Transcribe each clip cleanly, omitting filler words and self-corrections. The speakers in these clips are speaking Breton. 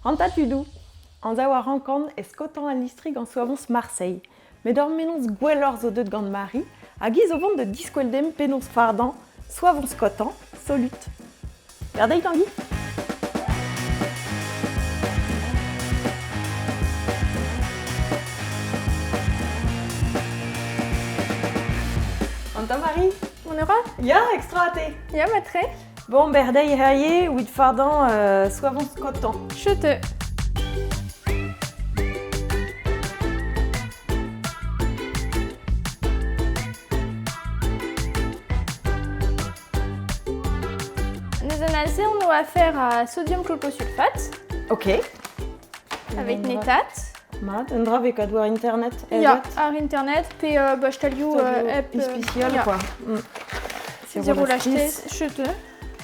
Ranta tudoù, anzav a rankan e skaotañ al listri gant soavoñs Marseille. Met ur mennozh gwelloc'h zo deuet gant Marie hag hi zo vont da diskwel demp penaos fardañ soavoñs skaotañ solut. Berdeiz Tangi! Anta Marie? Mon ora? Ya, extra te! Ya, matre. Bon, berdeiz herie, evit fardañ soavoñs skaotañ. Chete. Nous en aze on a affaire à sodium chlorosulfate. Ok. Avec netat. Mat, un dra vez kad war internet. Ya, ar internet, pe bah, stalioù app. Ispisial, quoi. Zéro l'acheter, chete.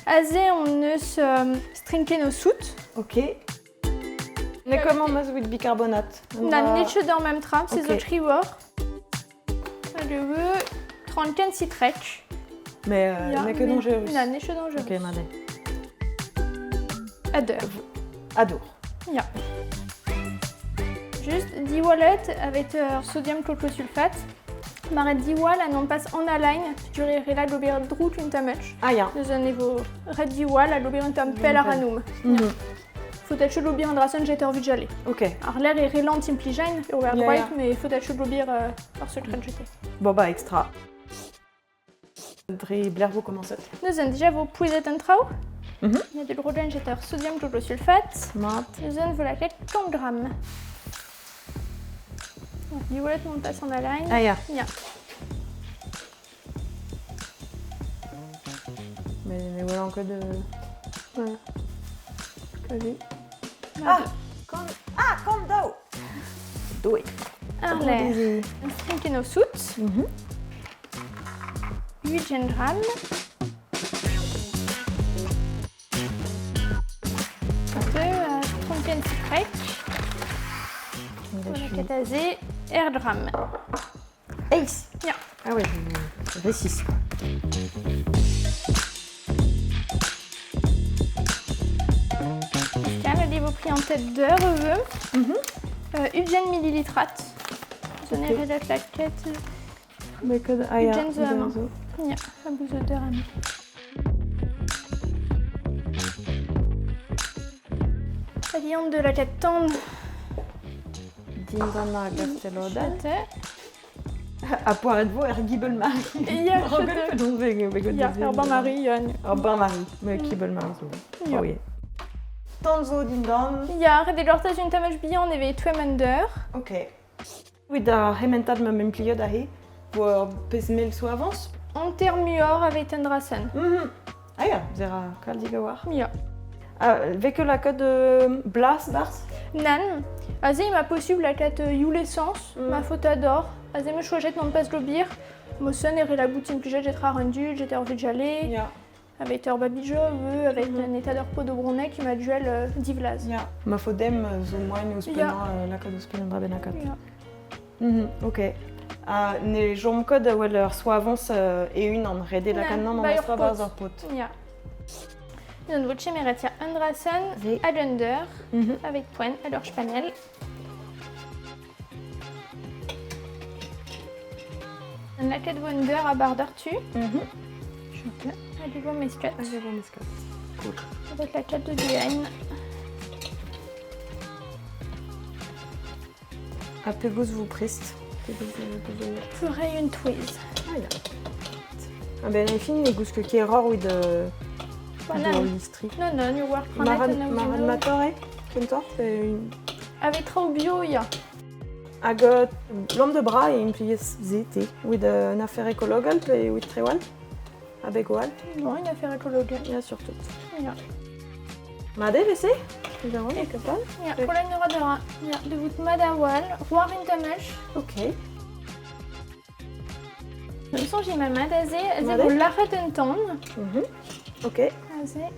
Aze on eus strinken o sout. Ok. Mais comment mas with bicarbonate? Na n'eo ket ar même tra, c'est zo tri war. Le 34 citrek. Mais euh, n'est que dangereux. Na, n'eo ket dangereux. Ok, mat eo. Adour. Adour. Ya. Juste diwallet avec euh, sodium chlorosulfate. Maret diwall a non pas an align, tu rela d'ober drouk un tammech. Ah ya. Neuze ne vo ret diwall a d'ober un tamm pell ar anoum. Faut être l'obir an drasen jeter vujale. Ok. Ar l'air e relant implijain, eo ar droit, mais faut être l'obir ar seul tren jeter. Bon bah extra. Dre blervo komañset. Neuze déjà vo pouezet an traoù. Il y a de l'hydrogène jeter sodium chlorosulfate. Mat. Neuze vo lakaet 100 grammes. Diwallet mont pas an align. Ah ya. Ya. Mais, mais voilà encore de... Ouais. Kazi. Ah Kan... Ah, kant daou! Doue. Ar lec'h. Strinkenn o sout. 8 grammes. Deux, 35 citrek. Voilà, kataze, er gramm. Ace Ya. Ah ouais, V6. Pascal, vo pris en tête d'heure, veu. 20 millilitrat. Zo ne ret laket. Ah ya, Ugent zo amañ. Ya, a bouzo d'heure amañ. A viande de laket tan. Dindan ar gastelodenn. Ha poaret vo er gibel-Marie. Ya, Ya, er bain-Marie, ya. Ur bain-Marie, mais kibel-Marie zo. Ya. Oh oui. Tan zo dindan. Ya, ret eo lortez un tammaj bihan e vez toemm an deur. Ok. Evit ar c'hementad ma impliet aze, vo ur pezh mell zo avañs? Hanter muioc'h a vez tendrasen. Ah ya, se ra kalzik a-walc'h. Ya. Ah, vez ket lakaat blas 'barzh? Nann. Aze ema posubl lakaat youl esañs, ma faota d'or. Aze 'm eus choajet mont pas d'ober. Mosen e re la boutin plijet jetra ar un dud, jeter ur vugale. Ya. Avec ur babijo, avec un état d'ur pod obronek ma duel divlaz. Ya. Ma faot demp zo moaien ouzhpennañ lakaat ouzhpenn un dra bennakat. Ya. Ok. Ha ne chom ket a wel ur soavañs e-unan, ret eo lakaat nann an astra 'barzh ur pod. Ya. Nous voce meratia Andrason hag under avec poent hag ur spanell. An lakaet vo un deur a-bar d'ur tu. Hag e vo mesket. Hag e vo mesket. Cool. Avec la carte de duaine. Ha pegoulz vo prest? Purei un touez. Ah ya. A-benn ar fin ne gousk ket keroc'h evit Voilà. listri. Non, non, ne oar pranet an Marad matoc'h eo, kentoc'h pe un... Avec traoù bio, ya. Hag lamm de bras e impliez se te, evit un affaire ekologel pe evit traoù all? Abegoù all? Non, une affaire écologel. Ya, surtout. Ya. Mat eo vese? E katal? Ya, Roland ora dra. Ya, de vout mat a-walh, roar un tamach. Ok. Me soñj ema mat aze, aze vo lac'het un tamm. Ok. Aze.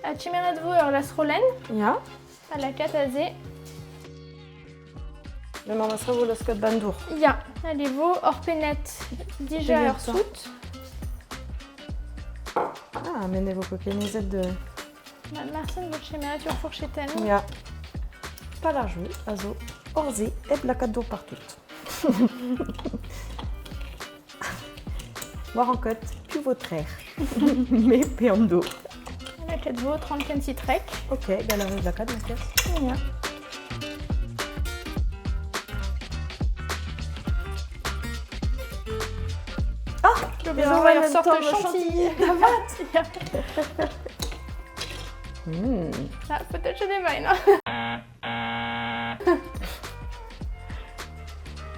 Ha kemeret vo ur lasrolenn. Ya. Ha lakaat aze. Le mamasra vo laosket bandour. Ya, allez vo hor pennet dija ur sout. Ah, mais ne vo ket kennezet de... Martin vo chemeret ur fourchetenn. Ya. Pal ar jeu a zo orze hep lakaat dour partout. War an kot, piv vo trec'h? Me pe an dour. Lakaat vo 30 sitrek. Ok, gall a rez lakaat ma kerz. Ya. Ah Zo ur sort chantilly. Da vat. Ya. Ah, peut-être je démaille, non?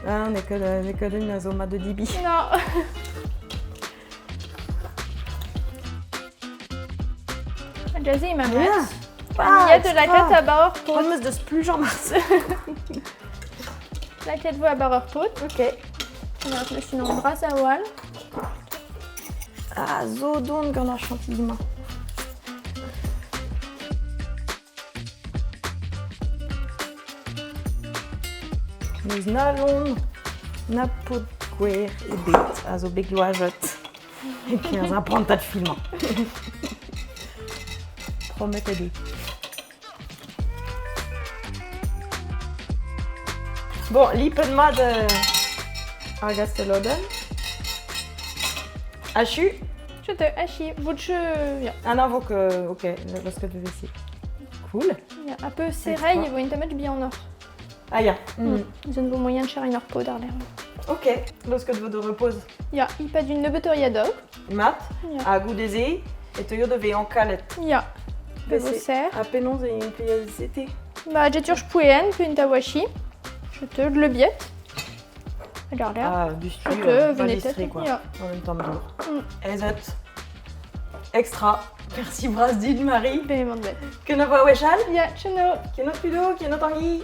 Ah, n'eo ket, n'eo ket un a zo mat da dibi. Non. Jazzy, ma Yeah. Il y a de la tête à barreur pot. C'hoant 'm eus da splujañ marse. Lakaet vo a barreur pot. Ok. Je me suis bras a wal. Ah, zo don gant ar chantilly-mañ. N'eus na lon, na paotr gwer ebet a zo bet gloajet e-kerzh ar prantad filmañ. Prometet eo. Bon, lipet mat ar gastelodenn. Achu? Je te achi. Voutche, ya. Ah non, vo que... Ok, parce que tu ici. Cool. Ya, un peu serré, il vo intamet bi en or. Ah ya. Ils vo moyen de cher une or pot d'ar l'air. Ok, lorsque vo de repose. Ya, il pas d'une nebeut yadog. Mat, Ya. ha goude-se e teuio da vezañ kalet. Ya. Pe vo Pe serr. Ha penaos e implijet Ba, j'ai pouen, pe une tawashi. Je te le biet. Regarde là. Ah, du Je te venais distrait, quoi. Ya. En même temps, dour. Ezet. Extra. Merci bras dit Marie. Pe emañ bet. Kenavo a wechall, Ya, tcheno. kenot Ludo, kenot Tanguy.